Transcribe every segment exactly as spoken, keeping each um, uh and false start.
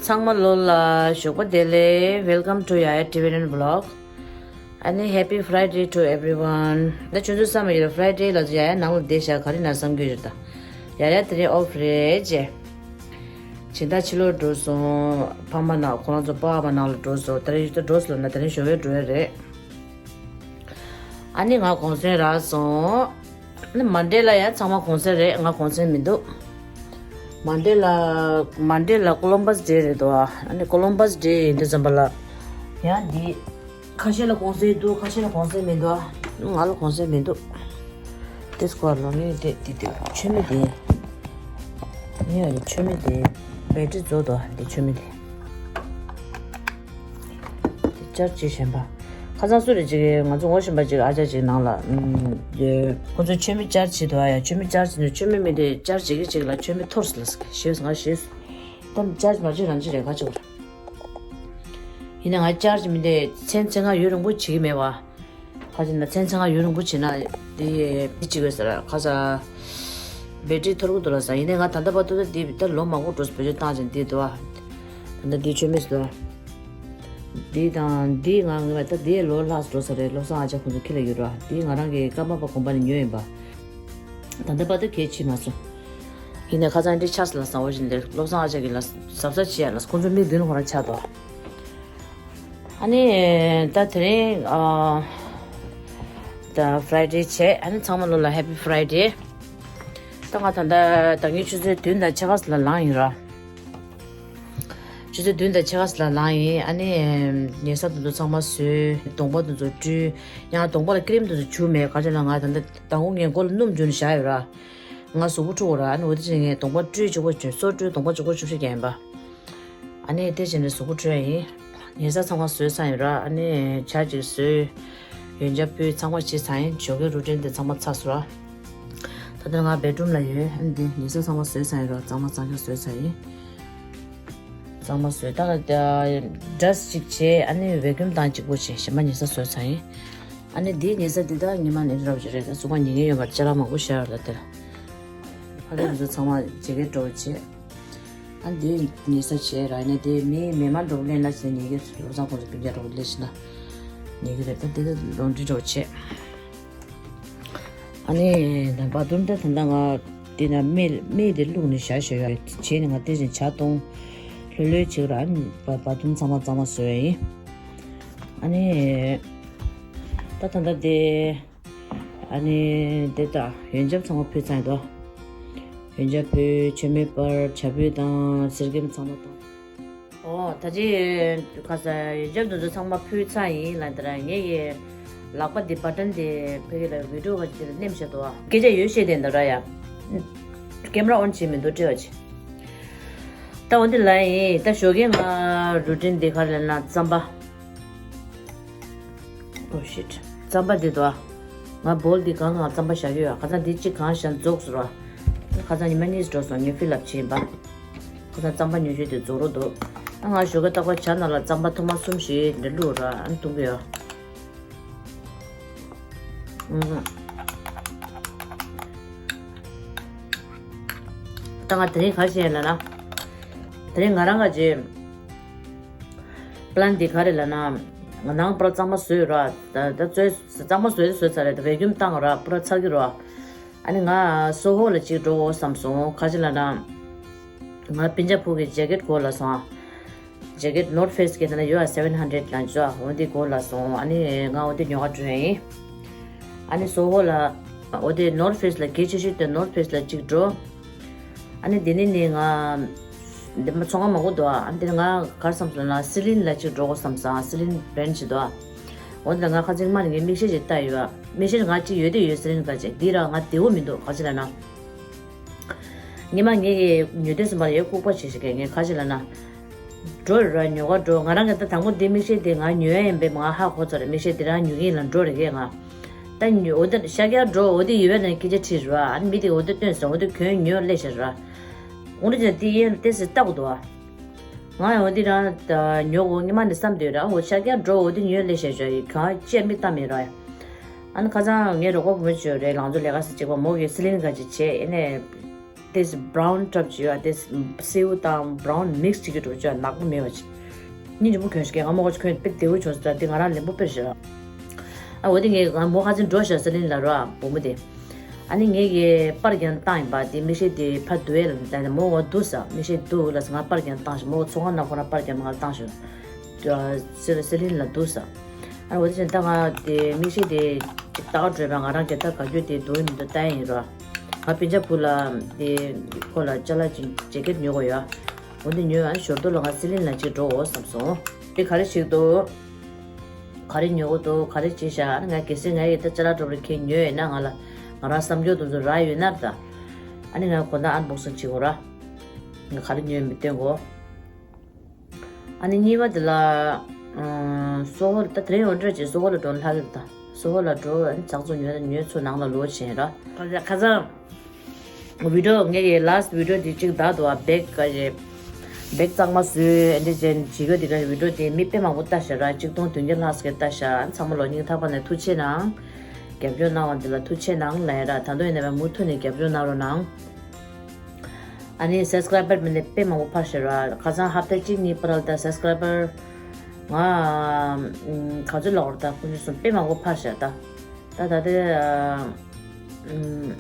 ཚང་མ་ལོ་ལ་ཞོགས་པ་བདེ་ལེགས། Welcome to Yaya Tibetan Vlog. ཨ་ནི་Happy Friday to everyone. ད་ཆུ་ཚོད་བསམ་ཡོད་Friday ལ་ཡ་ཡ་ནང་ལ་བསྡད་བཞག་ག་རེ་ན་བསམ་གྱི་ཡོད་ད། ཡ་ཡ་དེ་རིང་ཨོཕ་རེད་ཅེ། སྦྱིན་བདག་ཕྱི་ལོགས་འགྲོ་སོང་། ཕ་མ་ན་ཁོ་རང་ཚོ་པ་ཨ་མ་ནང་ལ་འགྲོ་སོང་། ད་རེས་ད་འགྲོ་སོང་ལ་ན་ད་རེས་ཞོགས་པ་འགྲོ་ཡ་རེད། ཨ་ནི་ང་གུང་སེང་རག་སོང་། ཨ་ནི་མན་ཌེ་ལ་ཡང་ཚང་མ་གུང་སེང་རེད། ང་གུང་སེང་མི་འདུག་མན་ཌེ་ལ་མན་ཌེ་ལ་ཀོ་ལོམ་བྷས་ཌེ་རེད་དོ། ཨ་ནི་ཀོ་ལོམ་བྷས་ཌེ་ཡིན་དུས་ཙམ་པ་ལ་ཡང་འདི་ཁ་ཤས་ལ་གུང་སེང་འདུག་ཁ་ཤས་ལ་གུང་སེང་མི་འདུག་ང་ལ་གུང་སེང་མི་འདུག་དེ་སྐོར་ལ་ནི་དེ་དེ་དེ་མཆོད་མེ་དེ་ངས་ཡ་མཆོད་མེ་དེ་བེ་ཊི་རི་རྫོགས་དོ། དེ་མཆོད་མེ་དེ། ཅར་ཅི་གཞན་པ། ཁ་སང་སུ་རེད་ཅིག་ང་ཚོ་ངོ་ཤེས་པ་ཅིག་ཨ་ཅག་ཅིག་ནང་ལ་ཨུམ། ཁོ་ཚོ་མཆོད་མེ་ཅར་བྱེད་དོ། ཨ་ཡ་མཆོད་མེ་ཅར་བྱེད་ནས་མཆོད་མེ་མི་དེ་ཅར་བྱེད་ཀྱི་ཅིག་ལ་མཆོད་མེ་འཐོར་སོང་ལ་ཟེར་ཞེས་ང་ཞེས། ད་ཅར་མ་བྱེད་རང་བྱེད་རེད་ག་ཅིག་བར། ཡིན་ན་ང་ཅར་བྱེད་མི་དེ་མཚན་མཚན་ང་ཡུན་རིང་པོ་བྱེད་ཀྱི་མེད་བ། ཁ་ཅིག་ན་མཚན་མཚན་ང་ཡུན་རིང་པོ་བྱེད་ན་དེ་དེ་ཅིག་ཡོད་ཟེར་ཁ་ས། བེ་ཊི་རི་འཐོར་གི་འདུག་ལ་ཟེར། ཡིན་ནའི་ང་ད་ལྟ་བར་དུ་ད་འདི་ད་ལོ་མང་པོ་འགྲོ་སོང་བེད་སྤྱོད་བཏང་ཅིང་འདི་འདུག་ཨ། ད་ལྟ་འདི་མཆོད་མེ་ཟེར་འདུག་ཨ། འདི་དང་འདི་ང་ངེས་པ་ད་འདི་ལོ་ལྷག་འགྲོ་ས་རེད། བློ་བཟང་ཨ་ཅག་ཁོང་ཚོ་ཁྱི་ལ་ཡོད་ར། འདི་ང་རང་གི་ཀརྨ་པ་དགོན་པ་ནས་ཉོས་ཡིན་པ། ད་ལྟ་བར་དུ་གས་ཕྱིན་མ་སོང་། ཡིན་ནའི་ཁ་སང་འདི་ཆགས་སོང་ལ་ཟེར་བ་བཞིན་འདིར་བློ་བཟང་ཨ་ཅག་གིས་ལ་གཟབ་གཟབ་བྱེད་ཡ་ལ་ཁོང་ཚོ་མིག་མདུན་ཁོ་རང་ཆགས་འདུག་ཨ་ནི་ད་དེ་རིང་ཨ་ད་Friday བྱས། ཨ་ནི་ཚང་མ་ལོ་ལ་Happy Friday། ད་ང་ད་ལྟ་ད་ངའི་ཆུ་ཚོད་བདུན་དང་ཕྱེད་ཀ་ལ་ལངས་ཡིན་ར། ཆུ་ཚོད་བདུན་དང་ཕྱེད་ཀ་ལ་ལངས་ཡིན། ཨ་ནི་ཉལ་ས་དེ་ཚོ་ཚང་མ་བཟོས། གདོང་པ་དེ་ཚོ་བཀྲུས། ཡང་གདོང་པ་ལ་ཀི་རིམ་དེ་ཚོ་བྱུགས་མེད་ག་ཅི་ལ་ང་ད་ལྟ་དང་པོ་ངས་མགོ་ལ་སྣུམ་བྱུགས་ནས་བཞག་ཡོད་ར། ང་གཟུགས་པོ་འཁྲུ་དགོས་ར། ཨ་ནི་འོ་དེ་ཕྱིན་ངས་གདོང་པ་བཀྲུས་ཆོག་པོ་བྱུགས། སོ་བཀྲུས་གདོང་པ་ཆོག་པོ་བྱུགས་ཤིག་རྒྱན་པ། ཨ་ནི་དེ་བྱས་ནས་གཟུགས་པོ་འཁྲུ་ཡ་ཡིན། ཉལ་ས་ཚང་མ་བཟོས་ཚར་ཡིན་ར། ཨ་ནི་ཇ་ཅིག་བཟོས། ཡོན་ཆབ་ཕུལ། ཚང་མ་བྱས་ཚར་ཡིན། ཞོགས་ཀའི་རུ་ཊིན་དེ་ཚང་མ་ཚར་སོང་ར། ད་ལྟ་ང་བེད་རུམ་ལ་ཡོད། ཨ་ནི་དེ་ཉལ་ས་ཚང་མ་བཟོས་ཚར་ཡིན་ར། གཙང་མ་གཙང་རྐྱང་བཟོས་ཚར་ཡིན། གཙང་མ་བཟོས་ད་ལ་བྲེ་སི་ཅིག་བྱས། ཨ་ནི་བེ་ཀུམ་བཏང་གཅིག་པོ་བྱས་གཞན་པ་ཉལ་ས་བཟོས་ཚར་ཡིན། ཨ་ནི་འདིའི་ཉལ་ས་འདི་དག་ཉི་མ་ནས་རབ་ཅིག་རེད། ད་གཟུགས་པོ་ཉལ་མཁན་ཡོད་པར་ཅ་ལག་མང་པོ་ཤར་ལ་དེར། ཕ་གི་འདི་ཚོ་ཚང་མ་ཇེ་ཀེ་ཊི་འདྲ་བོ་བྱས། ཨ་འདི་ཉལ་ས་བྱས་ར། ཡིན་ན་དེ་མི་མི་མང་འདྲ་བོ་ལེན་ན་བྱས་ཉལ་གི་རེད། བློ་བཟང་ཁོང་ཚོ་སྤུན་ཀྱག་འདྲ་བོ་ལེན་ཤི་ན་ཉལ་གི་རེད། ད་དེ་ད་ལོན་ཌི་རི་འདྲ་བོ་བྱས། ཨ་ནི་ད་བ་ཐུམ་ད་ད་ལྟ་ང་དེ་ན་མེ་མེ་དེ་བླུགས་ནས་བཞག་བཞག་ཡོད་རེད། བྱས་ནས་ང་དེ་བཞིན་ཇ་བཏུང་། ལྷོད་ལྷོད་བྱེད་ར། ཨ་ནི་བ་བ་ཐུམ་ཚང་མ་གཙང་མ་བཟོས་ཡིན། ཨ་ནི་ད་ད་ལྟ་དེ། ཨ་ནི་དེ་ད་ཡོན་ཆབ་ཚང་མ་ཕུལ་ཚར་ཡིན་དོ། ཡོན་ཆབ་ཕུལ། མཆོད་མེ་སྤར། ཇ་ཕུལ་དང་གསེར་སྐྱེམས་ཚང་མ་བཏང་། ཨོ་ད་ཅི་ཁ་ས་ཡོན་ཆབ་འདི་ཚོ་ཚང་མ་ཕུལ་ཚར་ཡིན་ལ། དེ་ར་ངེད་ཀྱི་ལག་པ་འདི་བ་ཊན་འདི་ཕ་གི་ལ་བི་ཌི་ཡོ་ག་ཅིག་དེ་ལ་ནེམ་བྱེད་དོ། སྐད་ཆ་ཡོད་བཤད་དེ་འདི་ར་ཡ། ཀེམ་ར་ཨོན་བྱེད་མི་འདུག་སྤྲད་པ་ཅི། ད་འོ་འདི་ལ་ཡིན། ད་ཞོགས་ཀས་ང་རུ་ཊིན་འདི་ག་རེ་ལབ་ན་རྩམ་པ། Oh shit. རྩམ་པ་འདི་དོ། ང་བོལ་འདི་གང་ང་རྩམ་པ་བཞག་གི་ཡོད། ཁ་སང་འདི་གཅིག་གང་བཞག་རྫོགས་སོང་ར། ཁ་སང་ཉི་མ་གཉིས་འགྲོ་སོང་། ངས་ཕི་ལབ་བྱས་ཡིན་པ། ཁ་སང་རྩམ་པ་ཉོ་རྒྱུ་དེ་རྫོགས་རོགས་འདུག་ཨ་ང་ཞོགས་ཀས་རྟག་པར་ཇ་ནང་ལ་རྩམ་པ་ཐུར་མ་གསུམ་བཞི་འདྲ་བླུགས་ར། ཨ་ནི་འཐུང་གི་ཡོད། ཨུམ། ད་ང་དེ་རིང་ག་རེ་བྱས་ལབ་ན། དེ་རིང་ང་རང་ག་ཅེ། པི་ལན་འདི་ག་རེ་ལབ་ན། ང་ནང་པུ་ར་གཙང་མ་བཟོས་ར། ད་ད་བཟོས་གཙང་མ་བཟོས་བཟོས་ཚར་རེད། ད་བེ་ཀུམ་བཏང་ར། པུ་ར་ཚར་གི་ར། ཨ་ནི་ང་སོ་ཧོ་ལ་ཅིག་འགྲོ་འོ་བསམ་སོང་། ག་ཅི་ལབ་ན། ང་སྤུན་ཀྱག་ཕུ་གི་ཇེ་ཀེ་ཊི་གོ་ལ་སོང་ཨ། ཇེ་ཀེ་ཊི་North Face གི་ད་ན་ཡོད་ཨ། seven hundred ལ་འཇོག་འོ་འདི་གོ་ལ་སོང་། ཨ་ནི་ང་འོ་འདི་ཉོ་ག་འགྲོ་ཡ་ཡིན། ཨ་ནི་སོ་ཧོ་ལ་འོ་དེ་North Face ལ་གལ་ཆེ་ཤོས་དེ་North Face ལ་གཅིག་འགྲོ། ཨ་ནི་དེ་ནས་ནི་ང་འདི་མ་ཚོང་ཁང་མང་པོ་འདུག་ཨ། ཨ་ནི་དེ་ང་ག་རེ་བསམ་སོང་ན་སི་ལིན་ལ་གཅིག་འགྲོ་དགོས་བསམ་སོང་། སི་ལིན་བྷི་རེན་ཌི་ཞིག་འདུག་ཨ། འོ་དེ་ལ་ང་ཁ་སང་མ་ནི་ངའི་མིག་ཤེལ་ཅིག་བལྟ་ཡོད་ཨ། མིག་ཤེལ་ང་གཅིག་ཡོད་དེ་ཡོད། སི་ལིན་ག་ཅིག་འདི་ར་ང་བདེ་བོ་མི་འདུག་ག་ཅི་ལབ་ན། ཉི་མ་ངེད་ཀྱི་ཉོ་དུས་ཙམ་པ་ལ་ཡ་ལྐུགས་པ་བྱེད་ཤེས་མཁན། ངས་ག་ཅི་ལབ་ན། འགྲོ་རེད་ར། ཉོ་ག་འགྲོ། ང་རང་གི་ད་དང་པོ་འདི་མིག་ཤེལ་དེ་ང་ཉོ་ཡ་ཡིན་པས་ང་ཧ་གོ་ཚར་རེད། མིག་ཤེལ་དེ་རང་ཉོ་གི་ཡིན་ལ་འགྲོ་རེད་གས་ང་། ད་ཉོ་འོ་དེ་ཤར་རྒྱག་འགྲོ་འོ་དེ་ཡོད་པས་ན་སྐད་ཆ་དྲིས་ར། ཨ་ནི་མི་དེ་འོ་དེ་སྟོན་སོང་། འོ་དེ་གྱོན་ཉོ་སླེབས་ཤག་ར། གོང་རེ་ཅན་དེ་ཡན་ཏེ་སི་ལྟ་དགོས་འདུག་ཨ། ང་ཡང་འོ་དེ་རང་ད་ཉོ་གོ་ཉི་མ་ནས་བསམ་བསྡད་ར། འོ་ཤར་རྒྱག་འགྲོ་འོ་དེ་ཉོ་སླེབས་ཤག་ཞོ་ཡི་གང་ཅི་མིག་ལྟ་མེད་ར། ཨ་ནི་ཁ་སང་ངའི་རོགས་པ་བུ་མོ་ཅིག་ཡོད་རེད། ལང་ཚོ་ལས་ཀ་ཟེར་གཅིག་པ་མོ་གིས་སི་ལིན་ག་ཅིག་བྱས། ཨེ་ནས། ཏེས་བྷ་རའུན་ཊོབ་ཅིག་ཡོད་ཨ། ཏེས་སེའུ་དང་བྷ་རའུན་མིག་སི་བྱེད་ཀྱི་འགྲོ་ཅོ་ནག་པོ་མེད་པ་ཅིག་སྙིང་རྗེ་པོ་གྱོན་ཞིག་ང་མོ་གོ་ཅིག་གྱོན་དཔེ་བདེ་བོ་བྱུང་སོང་། ད་འདི་ང་རང་ལེན་པོ་དཔེར་བཞག་ཨ། འོ་དེ་ངས་ང་མོ་ཁ་ཚིག་འགྲོ་ཤག་ཟེར་ལིན་ལ་རོ་ཨ་བུ་མོ་དེ། ཨ་ནི་ངས་ཀྱི་པར་རྒྱན་བཏང་ཡིན་པ་དེ་མིག་ཤེལ་དེ་ཕ་དུ་ཨེ་ལ་ད་ནི་མོ་འོ་འདུག་ས་མིག་ཤེལ་འདུག་ལ་ང་པར་རྒྱན་བཏང་ཞིག་མོ་ཚོང་ཁང་ནང་ཁོ་ན་པར་རྒྱན་ང་བཏང་ཞིག་ཟེར་ཟེར་ལིན་ལ་འདུག་ས། ཨ་འོ་དེ་བཞིན་ད་ང་དེ་མིག་ཤེལ་དེ་ཅིག་ལྟ་ག་འགྲོ་བ་ང་རང་གི་ད་ག་རྒྱུ་དེ་འདུག་མི་འདུག་ལྟ་ཡིན་རོ། ང་སྤུན་ཆ་བུ་ལ་དེ་ཁོ་ལ་ཅ་ལག་ཅིག་ཇེ་ཀེད་ཉོ་དགོས་ཡོད། འོ་དེ་ཉོས་ཨ་ཞོར་དུ་ལ་ང་ཟེར་ལིན་ལ་ཅིག་འགྲོ་འོ་བསམ་སོང་། དེ་ག་རེ་བྱེད་ཀྱི་འདུག་ག་རེ་ཉོ་གི་འདུག་ག་རེ་བྱེད་ཤག་ཨ་ནི་ང་གལ་སྲིད་ང་ཡི་ད་ཅ་ལག་འགྲོ་བར་ཁྱེད་ཉོས་ཡོད་ན་ང་ལ་ང་རང་བསམ་སྐྱོ་དུ་ཚོ་རག་ཡོད་ན་ད། ཨ་ནི་ང་གོ་ད་ཨན་བོག་སིང་བྱེད་དགོས་ར། ང་ག་རེ་ཉོས་མི་སྟོན་གོ་ཨ་ནི་གཉིས་པ་དེ་ལ་སོ་ཧོ་ད་དེ་རིང་འོ་འདྲ་བྱེད་སོ་ཧོ་ལ་འགྲོ་ལྷག་གི་རེད་ད། སོ་ཧོ་ལ་འགྲོ་ཨ་ནི་ཇག་ཚོ་ཉོས་ད་ཉོས་ཚོ་ནང་ལ་ལོག་བྱེད་ར། ཁ་ཚང་། བི་ཌིའོ་ངེད་ཀྱི་ལཱ་སི་ཊི་བི་ཌིའོ་འདི་གཅིག་བདག་འདུག་ཨ། བེག་ག་རེ། བེག་གཙང་མ་བཟོས་ཨེ་འདྲ་ཅན་བྱེད་དགོས་འདི་ག་རེ་བི་ཌིའོ་དེ་མི་དཔེ་མང་པོ་ལྟ་ཤག་ར། གཅིག་སྟོང་བདུན་བརྒྱ་ལྷག་ཙམ་ལྟ་ཤག་ཚང་མ་ལོ་སྙིང་ཐག་པ་ནས་ཐུགས་ཆེ་གནང་། རྒྱབ་སྐྱོར་གནང་བ་འདི་ལ་ཐུགས་ཆེ་གནང་ལབ་ཡ་ར། ད་དུང་ཡིན་ན་མུ་མཐུད་ནས་རྒྱབ་སྐྱོར་གནང་རོགས་གནང་། ཨ་ནི་སབ་སི་ཀ་རའི་བར་མི་ནས་དཔེ་མང་པོ་འཕར་ཤག་ར། ཁ་སང་ཧབ་ཏ་གཅིག་གཉིས་བར་ལ་ད་སབ་སི་ཀ་རའི་བར་ང་ག་ཚོད་ལོག་ར་ད་ཁོ་ཚོ་གསུམ་དཔེ་མང་པོ་འཕར་ཤག་ད། ད་ད་ལྟ་ཨ་ཨམ་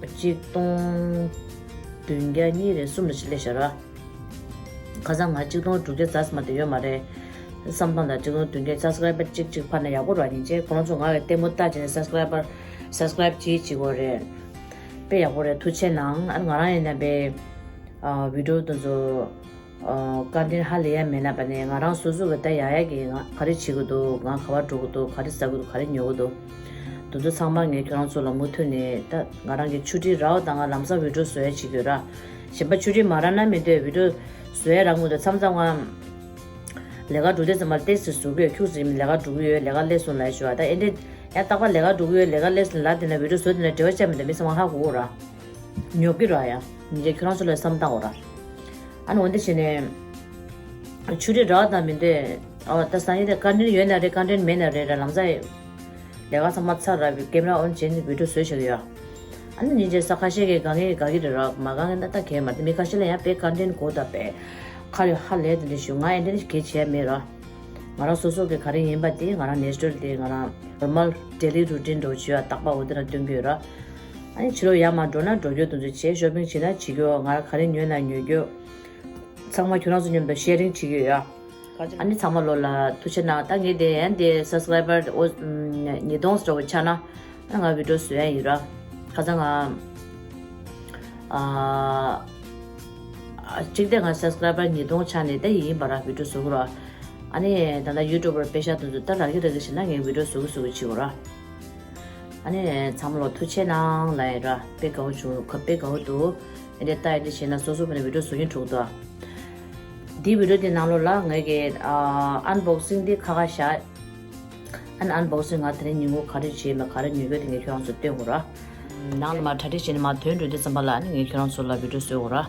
གཅིག་སྟོང་བདུན་བརྒྱ་གཉིས་རེ་གསུམ་རེ་ཞིག་སླེབས་ཤག་ར། ཁ་སང་ང་གཅིག་སྟོང་དྲུག་བརྒྱ་རྩ་ཙམ་མ་གཏོགས་ཡོད་མ་རེད། བསམ་སྟངས་དང་གཅིག་སྟོང་བདུན་བརྒྱ་ཆ་སི་ཀ་རའི་བར་གཅིག་གཅིག་འཕར་ན་ཡག་པོ་ར། ཡིན་ཅེ་ཁོ་རང་ཚོ་ང་གི་ལྟད་མོ་ལྟ་བྱས་ནས་སབ་སི་ཀ་རའི་བར་སབ་སི་ཀ་རའི་བར་བྱེད་བྱེད་དགོས་རེད། དཔེ་ཡག་པོ་རེད། ཐུགས་ཆེ་གནང་། ཨ་ང་རང་ཡིན་ན་དཔེ་ཨ་བི་ཌིའོ་དེ་ཚོ། ཀོན་ཊེན་ཊི་ཧ་ལས་ཡ་མེད་ན་པ་ནས་ང་རང་སོ་སོ་གི་ད་ཡ་ཡ་གི་ང་ག་རེ་བྱེད་དགོས་འདུག་ང་ག་པར་འགྲོ་དགོས་འདུག་ག་རེ་ཟ་དགོས་འདུག་ག་རེ་ཉོ་དགོས་འདུག་དེ་ཚོ་ཚང་མ་ངས་ཁྱོད་རང་ཚོ་ལ་མུ་མཐུད་ནས་ད་ང་རང་གི་ཆུ་ཊི་རག་དང་ང་ལམ་སང་བི་ཌིའོ་བཟོ་ཡ་བྱེད་ཀྱི་ཡོད་ར། གཞན་པ་ཆུ་ཊི་མ་རག་ན་མི་འདོད་བི་ཌིའོ་བཟོ་ཡ་རག་མི་འདུག་མཚམས་མཚམས་ང་ལས་ཀ་འགྲོ་དུས་ཙམ་པ་ཏེ་སི་བཟོ་གི་ཡོད། ཁྱུག་ཙམ་ལས་ཀ་འགྲོ་གི་ཡོད། ལས་ཀ་སླེབས་སོང་ལབ་ཞུ་བ་ད་ཨེ་འདྲས་ཡ་རྟག་པར་ལས་ཀ་འགྲོ་གི་ཡོད། ལས་ཀ་སླེབས་སོང་ལབ་དེ་ན་བི་ཌིའོ་བཟོ་དེ་ན་འབྲེལ་བ་བཅད་མི་འདུག་མི་ཚང་མ་ཧ་གོ་གོ་ར། ཉོ་གི་ར་ཡ། ཉིན་རྒྱབ་ཁྱོད་རང་ཚོ་ལ་བསམ་བཏང་འོ་ར། ཨ་ནི་འོ་འདི་བྱས་ནས། ཆུ་ཊི་རག་དང་མི་འདོད། ཨོ་ད་སང་ཉིན་དེ་ཀོན་ཊེན་ཊི་ཡོད་ན་རེད། ཀོན་ཊེན་ཊི་མེད་ན་རེད་ར། ལམ་སང་ལས་ཀ་ཚང་མ་ཚར་ར་བི་ཀེམ་ར་ཨོན་བྱས་ནས་བི་ཌིའོ་བཟོས་བཞག་གི་ཡོད། ཨ་ནི་ཉིན་རྗེས་ས་ཁ་ཤས་ཀྱིས་དགའ་ངེས་དགའ་གི་རེད་ར། མ་དགའ་ངེས་ན་ད་གས་མ་དེ་མི་ཁ་ཤས་ལ་ཡང་དཔེ་ཀོན་ཊེན་ཊི་གོ་ད་དཔེ་ཁ་རེ་ཧ་ལས་དེ་འདྲ་ཞུ། ང་ཨེ་འདྲ་ནི་གས་བྱས་མེད་ར། ང་རང་སོ་སོ་གི་ག་རེ་ཡིན་པ་དེ་ང་རང་ནེ་ཅུ་རལ་དེ་ང་རང་ནོར་མལ་ཌེ་ལི་རུ་ཊིན་འགྲོ་བྱེད་ཡ་རྟག་པ་འོ་དེ་ར་སྟོན་གི་ཡོད་ར། ཨ་ནི་ཕྱི་ལོགས་ཡར་མར་འགྲོ་ན་འགྲོ་རྒྱུ་དེ་ཚོ་བྱེད། ཤོ་པིང་བྱེད་ན་བྱེད་རྒྱུ། ང་རང་ག་རེ་ཉོས་ན་ཉོ་རྒྱུ། ཚང་མ་ཁྱོད་རང་ཚོ་མཉམ་དུ་ཤེ་རིང་བྱེད་ཀྱི་ཡོད་ཡ། ཨ་ནི་ཚང་མ་ལོ་ལ་ཐུགས་ཆེ་གནང་། ད་ངས་དེ་ཡན་དེ་སབ་སི་ཀ་རའི་བར་ཨོ་ཉིས་སྟོང་འགྲོ་བ་ཆགས་ན་ཨ་ང་བི་ཌིའོ་བཟོ་ཡ་ཡིན་ར། ཁ་སང་ང་ཨ་གཅིག་དེ་ང་སབ་སི་ཀ་རའི་བར་ཉིས་སྟོང་ཆགས་ནས་ད་ཡིན་པ་ར་བི་ཌིའོ་བཟོ་གི་ར། ཨ་ནི་ད་ལྟ་ཡུ་ཊུབ་པར་པེ་ཤ་དེ་ཚོ་ད་རག་གི་རག་གི་བྱས་ན་ངས་བི་ཌིའོ་བཟོ་གི་བཟོ་གི་བྱེད་དགོས་ར། ཨ་ནི་ཚང་མ་ལོ་ཐུགས་ཆེ་གནང་ལབ་ཡ་ར། དཔེ་དགའ་བོ་བྱུང་། ཁ་དཔེ་དགའ་བོ་འདུག་ཨེ་འདྲས་ལྟ་ཨེ་འདྲས་བྱས་ན་སོ་སོ་བོད་ནས་བི་ཌིའོ་བཟོ་སྙིང་བྲོ་གི་འདུག་འདིའི་བི་ཌིའོ་འདི་ནང་ལོགས་ལ་ངས་ཀྱི་ཨ་ཨན་བོག་སིང་འདི་ཁ་ཁ་བཞག་ཨ་ནི་ཨན་བོག་སིང་ང་དེ་རིང་ཉིན་གུང་ག་རེ་བྱས་མེད་ག་རེ་ཉོ་རྒྱུ་དེ་ངས་ཁྱོད་རང་ཚོ་སྟོན་དགོས་ར། ནང་ལ་མར་གྲ་སྒྲིག་བྱས་ནས་མར་ཐོན་འགྲོ་དུས་ཙམ་པ་ལ་ཨ་ནི་ངས་ཁྱོད་རང་ཚོ་ལ་བི་ཌིའོ་བཟོ་དགོས་ར།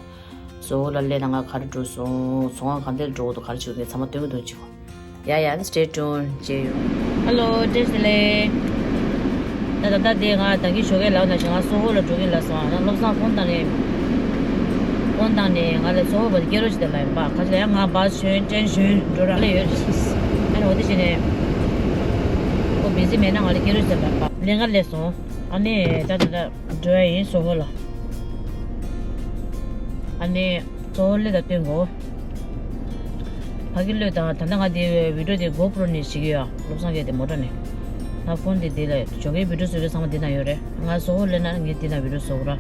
སོ་ཧོ་ལ་སླེབས་ན་ང་ག་རེ་འགྲོ་སོང་། ཚོང་ཁང་ག་འདྲས་འགྲོ་གི་འདུག་ག་རེ་བྱེད་ཀྱི་འདུག་ཚང་མ་སྟོན་གྱི་འདུག་ཅིག་ཡ་ཡ་ཨ་ནི་stay tuned བྱས་ཡོད། ཧེ་ལོ། བཀྲ་ཤིས་བདེ་ལེགས། ད་ད་ལྟ་དེ་ང་ད་གིན་ཞོགས་ཀས་ལབ་ན་ཞིག་ང་སོ་ཧོ་ལ་འགྲོ་གི་ལབ་སོང་། ང་བློ་བཟང་ཕོན་བཏང་ནས་ཕོན་བཏང་ནས་ང་ལ་སོ་ཧོ་བར་སྐྱེལ་རོགས་བྱེད་དང་ལབ་ཡིན་པ། ག་ཅི་ལ་ཡང་ང་བཱ་སི་ཞོན་ཀྲེན་ཞོན་འགྲོ་ར་ལ་ཡོད་རེད། ཨ་ནི་འོ་དེ་བྱས་ནས་ཁོ་བི་ཟི་མེད་ན་ང་ལ་སྐྱེལ་རོགས་བྱེད་དང་ལབ་པ། ལས་ཀ་སླེབས་སོང་། ཨ་ནི་ད་ད་ད། འགྲོ་ཡ་ཡིན་སོ་ཧོ་ལ། ཨ་ནི་སོ་ཧོ་སླེབས་དང་སྟོན་གོ། ཕ་གི་སླེབས་དང་ད་ལྟ་ང་དེ་བི་ཌིའོ་དེ་གོ་པྲོ་ནས་བྱེད་ཀྱི་ཡོད། བློ་བཟང་གིས་དེ་མོ་ཊ་ནས། ང་ཕོན་དེ་དེ་ལ་ཞོགས་ཀའི་བི་ཌིའོ་བཟོ་རྒྱུ་ཚང་མ་དེ་ན་ཡོད་རེད། ང་སོ་ཧོ་སླེབས་ན་ངས་དེ་ན་བི་ཌིའོ་བཟོ་གོ་ར།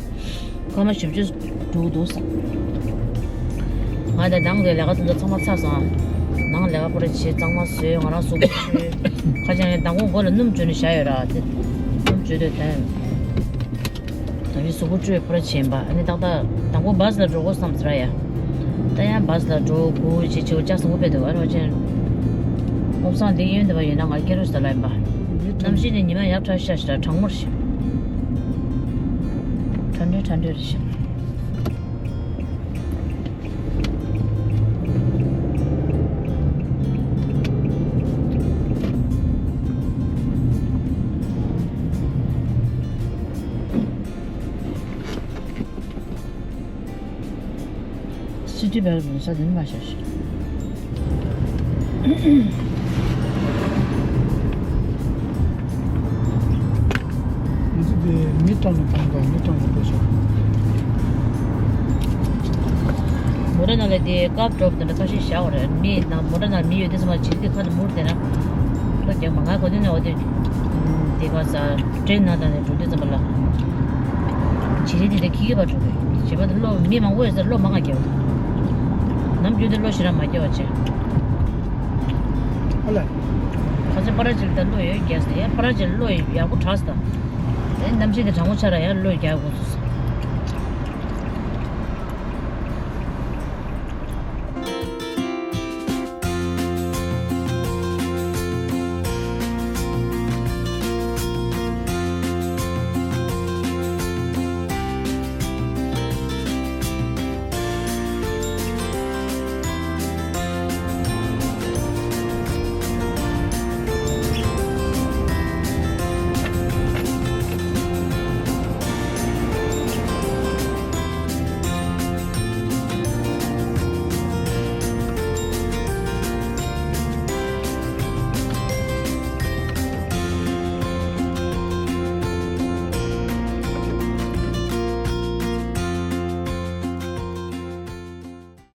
སྐར་མ་བཞི་བཅུ་འགྲོ་གི་འདུག་ས། ང་དེ་ནང་གི་ལས་ཀ་དེ་ཚོ་ཚང་མ་ཚར་སོང་། ནང་ལས་ཀ་ཁོ་ར་བྱེད། གཙང་མ་བཟོས། ང་རང་གཟུགས་པོ་བཀྲུས། ཁ་ཅང་ཡང་མདང་དགོང་མགོ་ལ་སྣུམ་བྱུགས་ནས་བཞག་ཡོད་ར། དེ་སྣུམ་བྱུགས་དུས་དོན། ད་ནི་གཟུགས་པོ་བཀྲུས་ཕོ་ར་བྱིན་པ། ཨ་ནི་ཏག་ཏག་དང་པོ་བཱ་སི་ལ་འགྲོ་དགོས་བསམ་ཟེར་ཡ། ད་ཡང་བཱ་སི་ལ་འགྲོ་དགོས་ཅེས་བྱེད་དགོས་ཅག་བཟང་པོ་དཔེ་འདུག་ཨ་རོ་ཅན། ཨོ་བསམ་འདི་གཡོན་དེ་བ་ཡོད་ན་ང་སྐྱེ་རོགས་ཟེར་ལ་ཡིན་པ། གནམ་གཤིས་ནི་ཉི་མ་ཡག་དྲགས་ཤག་ཤག་གྲང་མོར་ཤི། ཁྲ་འདྲེ་ཁྲ་འདྲེ་རེད་ཤག་ཅི་བེར་བུ་ས་དེ་མ་ཤར་ཤིག་ང་ཚོ་དེ་མི་གྲངས་ནས་གང་དང་མི་གྲངས་ནས་འགྲོ་ཤག་མོ་ཊ་ནང་ལ་དེ་ཀབ་ཌོབ་དེ་འདྲ་ཁ་ཤས་བཞག་པ་རེད། མི་ནང་མོ་ཊ་ནང་མི་ཡོད་དེ་ཚང་མ་བྱིས་དེ་ཁ་ནས་མུར་དེ་ན་ལོ་རྒྱག་མ། ང་གོ་དེ་ནས་འོ་དེ་དེ་ག་ས་ཏྲེན་ནང་དང་ནས་འགྲོ་དུས་ཙམ་པ་ལ་བྱིས་རིགས་དེ་འདྲ་ཁྱི་ཁྱི་བ་འགྲོ་གི་བྱེད་པ་དེ་བློ་མི་མང་པོ་ཡོད་ས་བློ་མང་ང་རྒྱག་ནམ་རྒྱུན་དེ་བློ་ཞེ་དྲག་མ་རྒྱག་པ་བྱས། ཨ་ལ། ཁ་ཚོད་པ་ར་ཅིག་ད་བློ་ཡོད་རྒྱག་ས་ཡ་པ་ར་ཅིག་བློ་ཡག་པོ་དྲག་ས་ད། ཨེ་གནམ་གཤིས་དེ་གྲང་མོ་ཆགས་ར་ཡ་བློ་རྒྱག་དགོས་སོ།